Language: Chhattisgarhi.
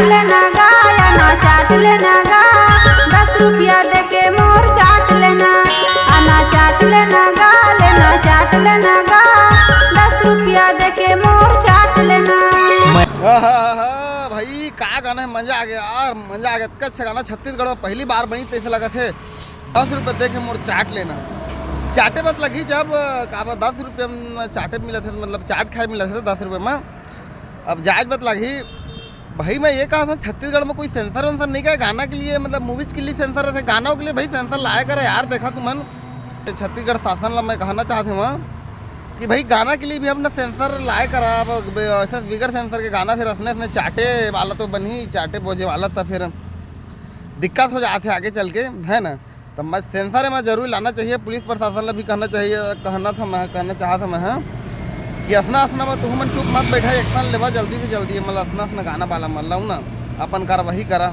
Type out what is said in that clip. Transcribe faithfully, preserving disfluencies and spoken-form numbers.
लेना गा, आना चाट लेना गा, दस रुपया देके मोर चाट लेना, आना चाट लेना गा, लेना चाट लेना गा, दस रुपया देके मोर चाट लेना। आहा, भाई, का गाना हे, मजा आ गया यार, मजा आ गया। इतना अच्छा गाना छत्तीसगढ़ में पहली बार बनी, तैसे लगा थे। दस रुपये दे के मोर चाट लेना। चाटे मत लगी जब, का बा, दस रुपये में चाटे मिला थे, मतलब, चाट खाए मिला थे दस रुपये में। अब जायज मत लगी। भाई, मैं ये कहा था, छत्तीसगढ़ में कोई सेंसर वेंसर नहीं का गाना के लिए, मतलब, मूवीज के लिए सेंसर रहते, गाना के लिए भाई सेंसर लाया करे यार। देखा तुमन, ये छत्तीसगढ़ शासन ला मैं कहना चाहते हूँ कि भाई, गाना के लिए भी अपना सेंसर लाया करा। अब ऐसे बिगर सेंसर के गाना फिर असने असने चाटे वाला तो बनी, चाटे बोजे वाला तो फिर दिक्कत हो जाते आगे चल के, है ना। तो मैं सेंसर में जरूर लाना चाहिए, पुलिस प्रशासन ला भी कहना चाहिए, कहना था मैं, कहना चाहत था मैं, हाँ, कि असना असना में तुहू मन चुप मत बैठा, एक्शन लेवा जल्दी से जल्दी, मतलब, असना असना गाना वाला मत लाऊ ना, अपन कार्रवाई करा।